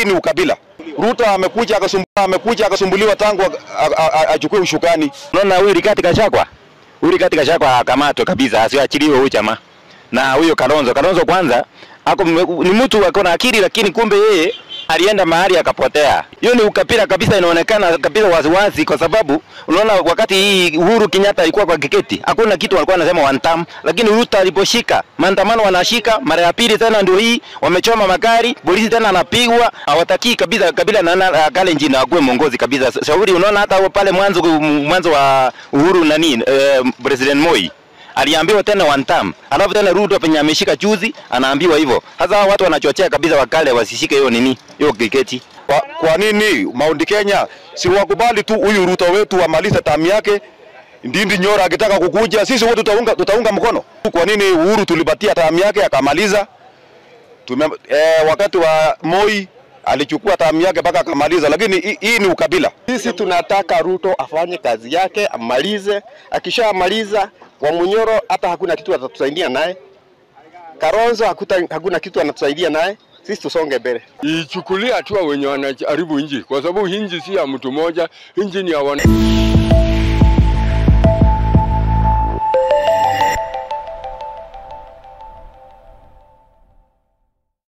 Hii ni ukabila. Ruto amekuja akasumbuliwa tangu achukue ushukani. Unaona huyu Rigathi Gachagua? Huyu Rigathi Gachagua akamatwe kabisa, asiachiliwe huyu jamaa. Na huyo Kalonzo kwanza ako ni mtu ako na akili, lakini kumbe yeye alienda mahali akapotea. Hiyo ni ukabila kabisa, inaonekana kabisa waziwazi, kwa sababu unaona wakati hii Uhuru Kenyatta alikuwa kwa kiketi, hakuna kitu walikuwa wanasema one term, lakini Ruto aliposhika maandamano wanashika mara ya pili tena, ndio hii wamechoma magari, polisi tena anapigwa, hawataki kabisa kabila na Kalenjin na akuwe mwongozi kabisa. Shauri unaona hata pale mwanzo wa Uhuru nani President Moi aliambiwa tena one term. Alafu tena Ruto penye ameshika juzi anaambiwa hivyo. Sasa watu wanachochea kabisa wakale wasishike hiyo nini, hiyo kiketi. Kwa nini Mount Kenya si wakubali tu huyu Ruto wetu amalize term yake? Ndindi Nyoro akitaka kukuja sisi wote tutaunga mkono. Kwa nini Uhuru tulipatia term yake akamaliza? Wakati wa Moi alichukua term yake mpaka akamaliza, lakini hii ni ukabila. Sisi tunataka Ruto afanye kazi yake amalize. Akishamaliza wa Munyoro hata hakuna kitu atatusaidia naye. Kalonzo hakuna kitu anatusaidia naye. Sisi tusonge mbele. Ichukulie hatua wenye wanaharibu nchi, kwa sababu nchi si ya mtu mmoja, nchi ni ya wana.